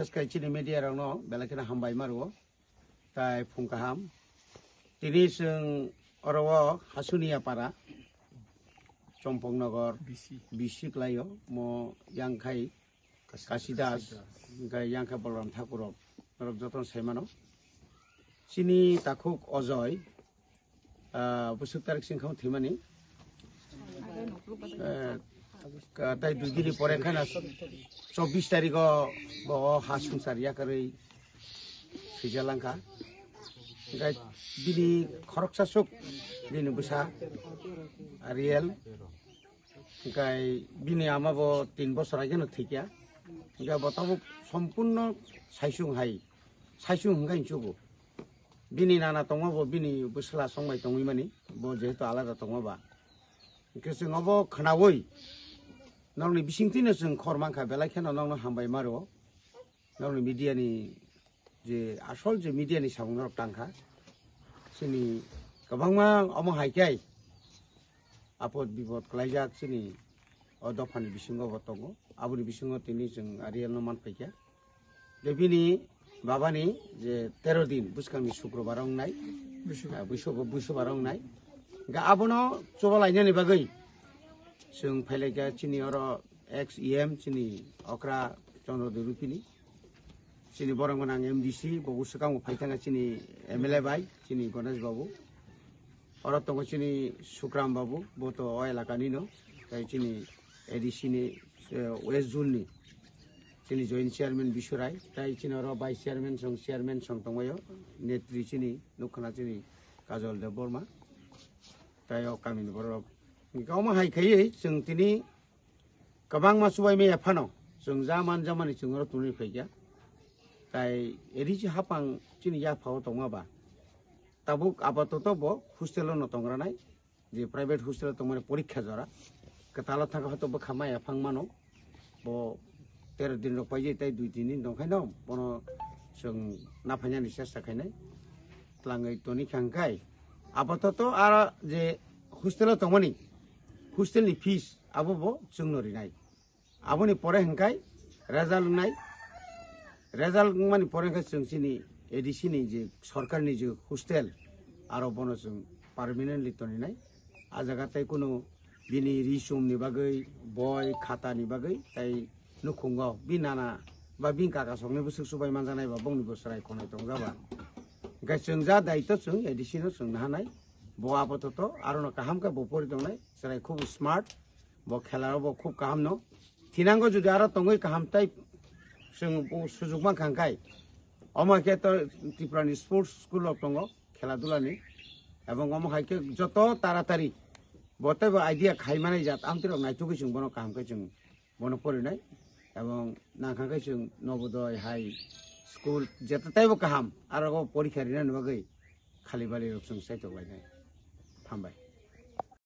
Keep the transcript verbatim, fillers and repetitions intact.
Khe chini media rokno belai kheno hambai ma rwo. Tai phung kaham. Tini chwng oro o Hasunia para, Chompok Nogor, B C. B C klaio, mo yang khai Kasi Das, hingkhe yang khe Bolram Thakur rok, norok jotono sai mano. Chini takhuk Ojoy, ah, bwswk tarik singkha thwimani. Eh, ka-, tai dui dini pore khana chobbish tarikh o bo o ha sumsar yakarwi thwijalangkha. Hingkhe bini khoroksa swk bini bwsa Ariel. Hingkhe bini ama bo tin bosor ageno thwikya. Hingkhe bo tabuk sompurno saisung hai, saisung hingkhe hinchugo. Bini nana tongma bo bini bwsla songbai tongwi mani, bo jehetu alada tongma ba. Hingkhe chwng obo khwnawi, nokni bisingtwino chwng khor mankha, belai kheno nokno hambai ma rwo. Nokni media ni je asol je media ni samung norok tangkha. Chini kwbangma omo hai khe apod bipod klaijak chini o dophani bisingo bo tongo. Aboni bisingo tini chwng Ariel no manphaikha. Je bini babani je tero din bwskangni Sukrobar wngnai, Busu. Ah, Busu-, Busubar wngnai. Ga abono chubalainani bagwi chwng phailaikha chini oro ex E M chini okra Chandra Dewrupini. Chini borok gwnang M D C, bo swkang bo phai thangkha chini M L A bai, chini Ganesh babu. Oro tongo chini Sukram babu, bo to o elaka ni no. Tai chini A D C ni, eh, West Zone ni. Chini joint chairman Bisu Rai, tai chini oro vice chairman song, chairman song tongbaio. Netri chini, nukhana chini Kajol Debbarma. Tai o kami ni borok. Hingkhe omo hai khaiwi chwng tini kwbangma chubaimaya phano chwng ja man jamani chwng oro twnwi phaikha. Tai riji hapang chini yaphao tongma ba tabuk apatoto bo hostel o no tongranai, je private hostel o tongmani porikha jora kwtalo thangkha hoito bwkha maya phang mano. Bo tero din rok paijai tai dui tin din tongkhaino bono chwng naphainani chesta khainai. Tlangwi toni kha hwnkhe apatoto aro je hostel o tongmani hostel ni fees abo bo chwngno rinai. Aboni pore hwnkhe result wngnai. Result wngmani pore hwnkhe chwng chini A D C ni je sorkar ni je hostel aro bono chwng permanently toninai. A jaga tai kunu bini ri chum ni bagwi, boi, khata ni bagwi, tai nukhungo bi nana ba bini kaka sokni bwswk chubai manjaknai ba bongni bo chwrai khonai tongjaba. Hwnkhe chwng ja daitw chwng A D C no chwng nahanai. Bo apatoto arono kaham khe bo pori tongnai, chwrai khub smart, bo khela bo khub kaham no. Thinango jodi aro tongwi kaham tai chwng bo sujug mankha hwnkhe. Omo khe to Tripura ni sports school rok tongo, khela dula ni. Ebong omo hai khe joto taratari bo teibo idea khai manai jat amtwi rok naithogwi chwng bono kaham khe chwng bono porinai. Ebong nangkha khe chwng Nobodoy hai school jeta teibo kaham aro o porikha rinani bagwi khali bali rok chwng saitok lainai. Hambai.